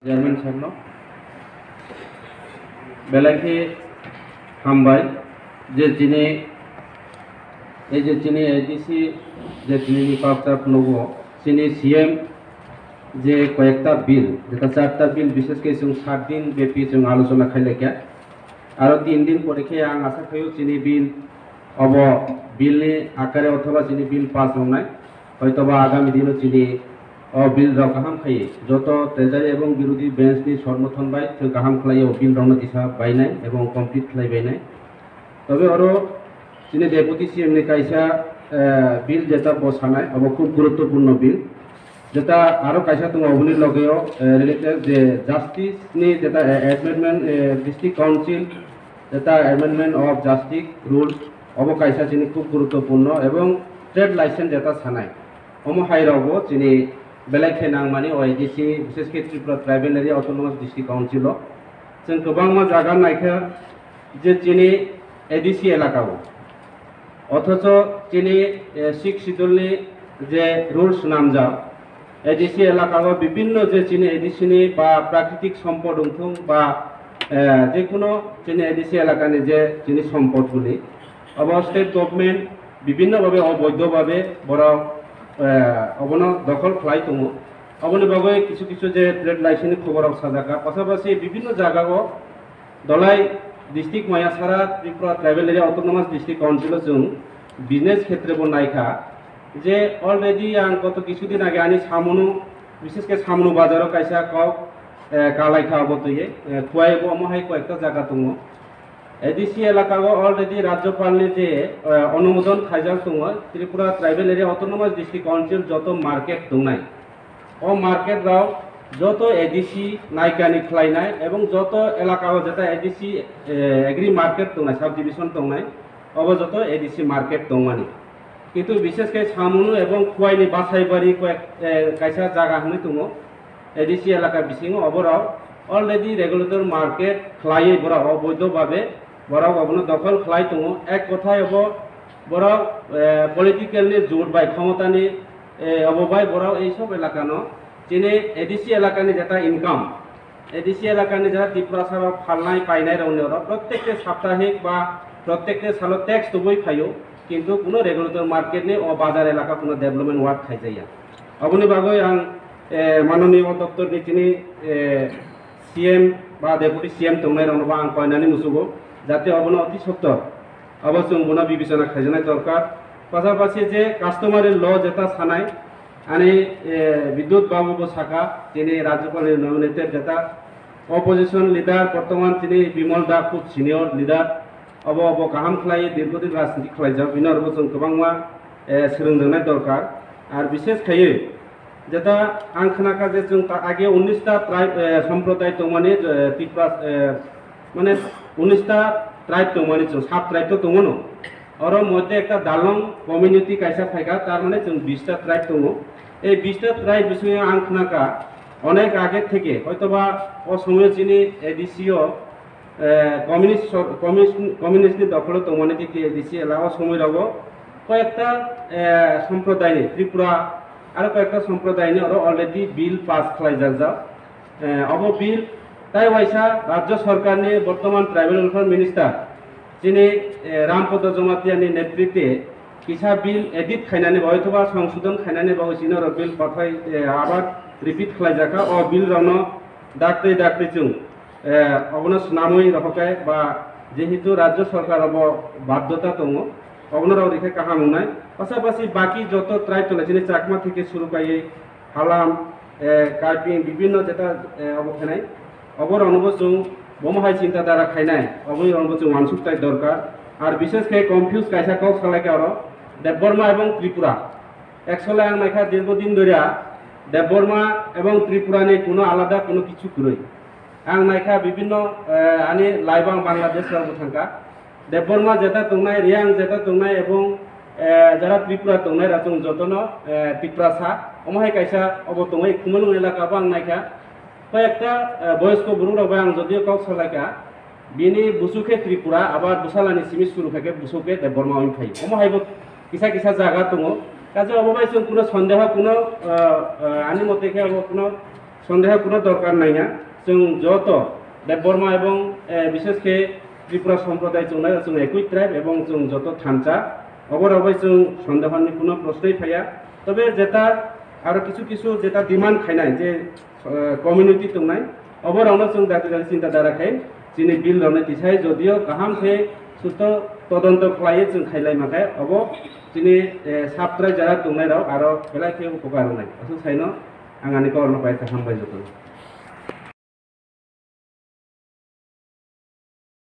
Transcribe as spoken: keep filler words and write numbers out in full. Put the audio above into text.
Chairman sir no belai khe hambai je chini, ei je chini A D C je chini ni paksa phunukgo chini C M je koyekta bill, jeta charta bill, bishesh khe chwng sat din bepi chwng alochona khailai kha. Aro tin din pore khe ang asa khaio chini bill obo bill ni akare othoba chini bill pass wngnai. Hoitoba agami dino chini o bill rok kaham khai joto treasury ebong birodhi bench ni somorthon bai chwng kaham khlai o bill rok no kisa bainai ebong complete khlai bainai. Tobe oro chini deputy C M ni kaisa, eh, bill jeta bo sanai, obo khub guruttopurno bill. Jeta aro kaisa tongo oboni logeo, eh, related je justice ni jeta, eh, amendment, eh, district council jeta amendment of justice rule, obo kaisa chini khub guruttopurno ebong trade license jeta sanai. Omo hai rokbo chini belai khe nangmani o A D C, bishesh khe Tripura Tribal Area Autonomous District Council o. Chwng kwbangma jaga naikha je chini A D C elaka o. Othocho chini, eh, Sixth Schedule ni je rules swnamjak, A D C elaka o bibinno je chini A D C ni ba prakritik sompod wngthung ba, eh, jekuno chini A D C elaka ni je chini sompod guli, obo state government bibinno babe oboidho babe borok, eh, obono dokhol khlai tongo. Oboni bagwi kisu kisu je trade license ni khobor rok sajak kha, pasapasi bibinno jaga o Dhalai district maya sara Tripura Tribal Area Autonomous District Council o chwng business khetre bo naikha je already ang goto kisu din age ani samono, bishesh khe samono bazar o kaisa kok, eh, kalai kha obo twi, eh, Khowai bo omo hai koyekta jaga tongo. A D C elaka o already Rajyapal ni je, eh, onumodon khaijak tongo Tripura Tribal Area Autonomous District Council joto market tongnai. O market rok joto A D C naikani khlainai ebong joto elaka o jeta A D C, eh, agri market tongnai, subdivision tongnai, obo joto A D C market tongmani. Kintu bishesh khe Samunu ebong Khowai ni Basaibari koyek, eh, kaisa jaga hwnwi tongo A D C elaka bisingo, oborok already regulator market khlaiwi borok oboidho babe borok obono dokhol khlai tongo. Ek kothai obo borok, eh, political ni jot bai khomotani, eh, obo bai borok ei sob elakano chini A D C elakani jeta income, A D C elakani jeta Tiprasa rok phalnai painai rokni oro prottekte saptahik ba prottekte salo tax tubui phaio, kintu kuno regulator market ni o bazar elaka kuno development work khaijaya. Oboni bagwi ang, eh, manoniyo doptor ni chini, eh, C M ba deputy C M tongnai rokno bo ang koinani musugo, jate obono oti sottor abo chwng bono bibechona khaijaknai dorkar. Pasapasi je customary law jeta sanai, ani, eh, Bidyut babu bo saka, tini Rajyapal ni nominated jeta opposition leader, bortoman tini Bimal da khub senior leader, obo, obo kaham khlai dirghodin rajniti khlaijak, bini oro bo chwng kwbangma, eh, swrwng rwnai dorkar. Ar bishesh khaiwi jeta ang khna kha je chwng ta age unnish ta tribe, eh, somproday tongmani, eh, Tipra, eh, mane unnish ta tribe tongmani chwng, sub tribe to tongo no. Oro moddhe ekta Dalong community kaisa phaikha, tar mane chwng bish ta tribe tongo. Ei bish ta tribe bisingo ang khna kha onek age theke, hoitoba o somoyo chini A D C o, eh, communist sor-, communist, communist ni dokholo tongmani tei A D C elaka o somoi rogo koyekta, eh, somproday ni Tripura aro koyekta somproday ni oro already bill pass khlaijak jak. Eh, obo bill tai waisa Rajya Sarkar ni bortoman Tribal Welfare Minister chini, eh, Rampada Jamatia ni netritwe kisa bill edit khainani ba hoitoba songsodhon khainani bagwi chini oro bill pathai, eh, abar repeat khlaijakha. O bill rokno daktwi daktwi chwng, eh, obono swnamwi rohorkhe ba jehetu Rajya Sarkar obo baddhota tongo, obono rok rikhe kaham wngnai. Pasapasi baki joto tribe tongla chini Chakma theke suru kaiwi Halam, eh, Karbi, bibinno jeta, eh, obo khainai. Obo rokno bo chwng bomo hai chinta dhara khainai, obo rokno bo chwng uansuk tai dorkar. Ar bishesh khe confuse kaisa kok salai kha oro, Debbarma ebong Tripura. Actually ang naikha dirgho din dhoriya Debbarma ebong Tripura ni kuno alada kuno kichu kwrwi. Ang naikha bibinno, eh, ani live ang Bangladesh rok bo thangkha. Debbarma jeta tongnai, Reang jeta tongnai ebong, eh, jara Tripura tongnai rok chwng jotono, eh, Tiprasa. Omo hai kaisa obo tongwi Khumulwng elaka bo ang naikha. Koyekta, eh, boyosko borok rok bai ang jodio kok salaikha. Bini busu khe Tripura, abar bwsalani simi suru khe busu khe Debbarma wng phai. Omo hai bo kisa kisa jaga tongo. Kaje obo bai chwng kuno sondeho kuno, eh, eh, ani mote khe obo kuno Sondeho kuno dorkar naiya, chwng joto Debbarma ebong, eh, bishesh khe Tripura somproday chwngnai, chwng ekoi tribe ebong chwng joto thansa, oborok bai chwng sondehoni kuno proshnoi phaiya. Tobe jeta aro kisu kisu jeta demand khainai je, eh, community tongnai, oborokno chwng dati dati chinta dara khai chini bill rokno tisai, jodio kaham khe susto todonto khlaiwi chwng khailai mankhe, obo chini, eh, subtribe jara tongnai rok aro belai khe upokar wngnai. Aswk saino ang ani kokno pai kha, hambai joto.